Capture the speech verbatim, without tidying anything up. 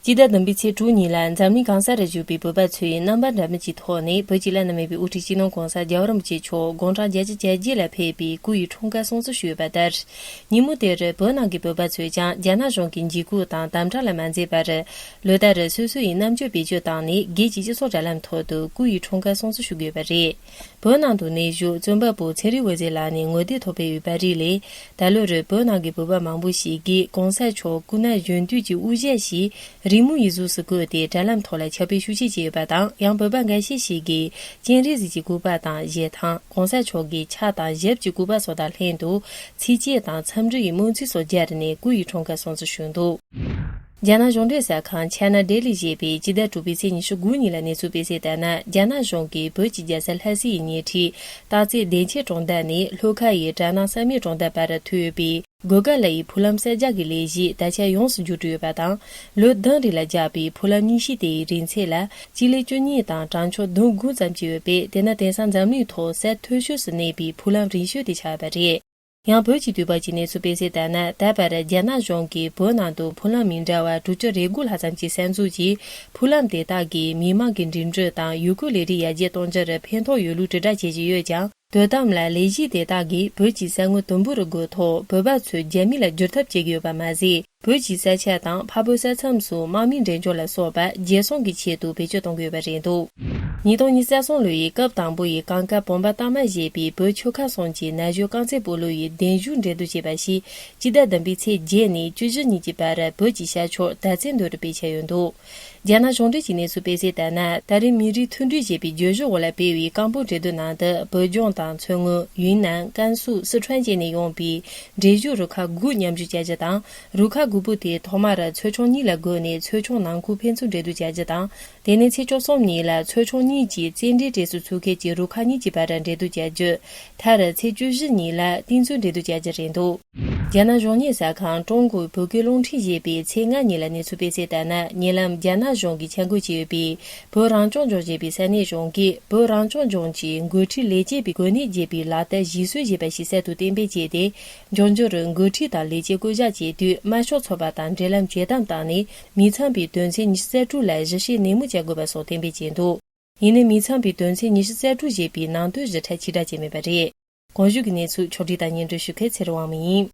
སྤྱི་ཟླ་བདུན་པའི་ཚེས་དྲུག་ཉིན་ལ་འཛམ་གླིང་གང་ས་རུ་བཞུགས་པའི་བོད་པ་ཚོས་རྣམ་པ་འདྲ་མིན་གྱི་ཐོག་ནས་བོད་ཀྱི་བླ་ན་མེད་པའི་དབུ་ཁྲིད་སྤྱི་ནོར་༸གོང་ས་༸རྒྱལ་བ་རིན་པོ་ཆེ་མཆོག་དགུང་གྲངས་བརྒྱད་ཅུ་གྱ་བརྒྱད་ལ་ཕེབས་པའི་སྐུ་ཡི་འཁྲུངས་སྐར་སྲུང་བརྩི་ཞུས་ཡོད་པ་ལྟར། ཉིན་མོ་དེར་བོད་ནང་གི་བོད་པ་ཚོས་ཀྱང་རྒྱ་ནག་གཞུང་གི་འཇིགས་སྐུལ་དང་དམ་དྲག་ལ་མ་འཛེམས་པར། ལོ་ལྟར་སོ་སོ་ཡི་རྣམ་དཔྱོད་བེད་སྤྱོད་བཏང་ནས་སྒེར་གྱི་སྤྱི་ཚོགས་དྲ་ལམ་ཐོག་ཏུ་སྐུ་ཡི་འཁྲུངས་སྐར་སྲུང་བརྩི་ཞུ་དགོས་པ་རེད། བོད་ནང་དུ་གནས་བཞུགས་རྩོམ་པ་པོ་ཚེ་རིང་འོད་ཟེར་ལགས་ནས་ངོ་དེབ་ཐོག་སྤེལ་བའི་པར་རིས་ལས། ད་ལོར་བོད་ནང་གི་བོད་པ་མང་པོ་ཞིག་གིས་༸གོང་ས་མཆོག་སྐུ་ན་གཞོན་དུས་ཀྱི་དབུ་ཞྭ་ཞིག་རི་མོ་ཡི་གཟུགས་སུ་བཀོད་དེ་དྲ་ལམ་ཐོག་ལ་ཁྱབ་སྤེལ་ཤུགས་ཆེ་བྱས་ཡོད་པ་དང་། ཡང་བོད་པ་འགའ་ཤས་ཤིག་གིས་སྤྱན་རས་གཟིགས་ཀྱི་སྐུ་པར་དང་ཞལ་ཐང་༸གོང་ས་མཆོག་གི་ཕྱག་དང་ཞབས་ཀྱི་སྐུ་པར་སོགས་དང་ལྷན་དུ་ཚིགས་བཅད་དང་འཚམས་འདྲི་ཡི་སྨོན་ཚིག་སོགས་སྦྱར་ནས་སྐུ་ཡི་འཁྲུངས་སྐར་སྲུང་བརྩི་ཞུས་འདུག་རྒྱ་ནག་གཞུང་འབྲེལ་གསར་ཁང་China Daily ཞེས་པས་སྤྱི་ཟླ་དྲུག་པའི་ཚེས་ཉི་ཤུ་དགུ་ཉིན་ལ་གནས་ཚུལ་སྤེལ་གསལ་ལྟར་ན། རྒྱ་ནག་གཞུང་གིས་བོད་ཀྱི་རྒྱལ་ས་ལྷ་སའི་ཉེ་འཁྲིས་སྟག་རྩེ་བདེ་ཆེན་གྲོང་རྡལ་ནས་ལྷོ་ཁ་ཡི་གྲ་ནང་ས་མེད་གྲོང་རྡལ་བར་མཐུད་ཡོད་པའི་གོ་ག་ལ་ཡི་ཕུག་ལམ་གསར་རྒྱག་གི་ལས་གཞི་ད་ཆ་ཡོངས་སུ་མཇུག་སྒྲིལ་ཡོད་པ་དང་། ལོ་བདུན་རིང་ལ་རྒྱག་པའི་ཕུག་ལམ་གཉིས་གཤིས་དེ་ཡི་རིང་ཚད་ལ་སྤྱི་ལེ་བཅུ་གཉིས་དང་གྲངས་ཆུང་བདུན་དགུ་ཙམ་ཅིག་ཡོད་པས། དེ་ནི་དེང་སང་འཛམ་གླིང་ཐོག་གསར་མཐོ་ཤོས་སུ་གནས་པའི་ཕུག་ལམ་རིང་ཤོས་དེ་ཆགས་ཡོད་པ་རེད། ཡང་བོད་ཀྱི་དུས་བབ་ཀྱི་གནས་ཚུལ་སྤེལ་གསལ་ལྟར་ན། ད་བར་རྒྱ་ནག་གཞུང་གིས་བོད་ནང་དུ་ཕུག་ལམ་མི་འདྲ་བ་དྲུག་ཅུ་རེ་དགུ་ལྷག་ཙམ་ཞིག་གསར་འཛུགས་ཀྱིས། ཕུག་ལམ་དེ་དག་གིས་མི་དམངས་ཀྱི་འགྲིམ་འགྲུལ་དང་ཡུལ་སྐོར་ལས་རིགས་ཡར་རྒྱས་གཏོང་རྒྱུར་ཕན་ཐོགས་ཡོད་ལུགས་དྲིལ་བསྒྲགས་བྱེད་ཀྱི་ཡོད་ཀྱང་། དོན་དམ་ལ་ལས་གཞི་དེ་དག་གིས་བོད་ཀྱི་ས་ངོས་དུམ་བུ་རུ་བགོས་ཐོག་བོད་པ་ཚོས་རྒྱ་མི་ལ་བསྒྱུར་ཐབས་བྱེད་ཀྱི་ཡོད་པ་མ་ཟད། བོད་ཀྱི་ས་ཆ་དང་འཕགས་བོད་ས་མཚམས་སུ་དམག་མི་འགྲེམས་འཇོག་ལ་སོགས་པ་རྒྱལ་སྲུང་གི་ཆེད་དུ་བེད་སྤྱོད་གཏོང་གི་ཡོད་པ་རེད་འདུག་ཉིས་སྟོང་ཉི་ཤུ་རྩ་གསུམ་ལོའི་སྐབས་དང་པོ་ཡི་གངས་དཀར་བོད་འབབ་གཏའ་མ་ཞེས་པའི་བོད་ཆོལ་ཁ་གསུམ་གྱི་ན་གཞོན་རྐང་རྩེད་སྤོ་ལོ་ཡི་གདན་ཞུ་འགྲན་བསྡུར་ཅེས་པ་ཞིག་སྤྱི་ཟླ་བདུན་པའི་ཚེས་བརྒྱད་ནས་བཅུ་བཞི་ཉིན་གྱི་བར་བོད་ཀྱི་ཤར་ཕྱོགས་དར་རྩེ་མདོ་རུ་སྤེལ་འཆར་ཡོད་འདུག་རྒྱ་ནག་གཞུང་འབྲེལ་གྱི་གནས་ཚུལ་སྤེལ་གསལ་ལྟར་ན། ད་རེས་མི་རིགས་མཐུན་སྒྲིལ་ཞེས་པའི་བརྗོད་གཞི་འོག་ལ་སྤེལ་བའི་རྐང་སྤོལ་འགྲན་བསྡུར་ནང་དུ། བོད་ལྗོངས་དང་མཚོ་སྔོན། ཡུན་ནན། ཀན་སུའུ། སི་ཁྲོན་བཅས་ནས་ཡོང་པའི་འགྲན་ཞུགས་རུ་ཁག་དགུ་མཉམ་ཞུགས་བྱ་རྒྱུ་དང་། རུ་ཁག་དགུ་པོ་དེ་ཐོག་མར་ཚོགས་ཆུང་གཉིས་ལ་བགོས་ནས་ཚོགས་ཆུང་ནང་ཁུལ་ཕན་ཚུན་འགྲན་བསྡུར་བྱ་རྒྱུ་དང་། དེ་ནས་ཚེས་བཅུ་གསུམ་ཉིན་ལ་ཚོགས་ཆུང་གཉིས་ཀྱི་རྩེད་འགྲན་གྲས་སུ་ཚུད་མཁན་གྱི་རུ་ཁག་གཉིས་ཀྱི་བར་འགྲན་བསྡུར་བྱ་རྒྱུ། མཐར་ཚེས་བཅུ་བཞི་ཉིན་ལ་རྟིང་རྩོད་འགྲན་བསྡུར་བྱ་རྒྱུ་རེད་འདུག་རྒྱ་ནག་གཞུང་གཉེར་གསར་ཁང་ཀྲུང་གོའི་བོད་སྐད་རླུང་འཕྲིན་ཞེས་པས་ཚེས་ལྔ་ཉིན་ལ་གནས་ཚུལ་སྤེལ་གསལ་ལྟར་ན། ཉེ་ལམ་རྒྱ་ནག་གཞུང་གིས་འཆར་འགོད་བྱས་ཡོད་པའི་བོད་རང་སྐྱོང་ལྗོངས་ཞེས་པའི་ས་གནས་གཞུང་གིས། བོད་རང་སྐྱོང་ལྗོངས་ཀྱི་འགོ་ཁྲིད་ལས་བྱེད་པའི་གོ་གནས་བརྗེ་བའི་ལག་བསྟར་གཞི་རྩའི་བྱས་པ་ཞིག་གསར་དུ་གཏན་འབེབས་བྱས་ཏེ། འབྱུང་འགྱུར་འགོ་ཁྲིད་དང་ལས་བྱེད་བསྐོ་གཞག་བྱེད་དུས་དམར་ཤོག་ཚོགས་པ་དང་འབྲེལ་ལམ་ཇེ་དམ་བཏང་ནས། མི་ཚང་པའི་དོན་ཚན་ཉི་ཤུ་རྩ་དྲུག་ལ་གཞི་བྱེས་ནན་མོ་བྱ་དགོས་པ་སོགས་གཏན་འབེབས་བྱས་འདུག་ཡིན་ནའི་མི་ཚང་པའི་དོན་ཚན་ཉི་ཤུ་རྩ་དྲུག་ཞེས་པའི་ནང་དོན་ཞིབ་ཕྲ་ཕྱིར་བསྒྲགས་བྱས་མེད་པ་རེད། གོང་ཞུས་ཀྱི་གནས་ཚུལ་ཕྱོགས་སྒྲིག་དང་སྙན་སྒྲོན་ཞུ་མཁན་ཚེ་རིང་དབང་མོ་ཡིན།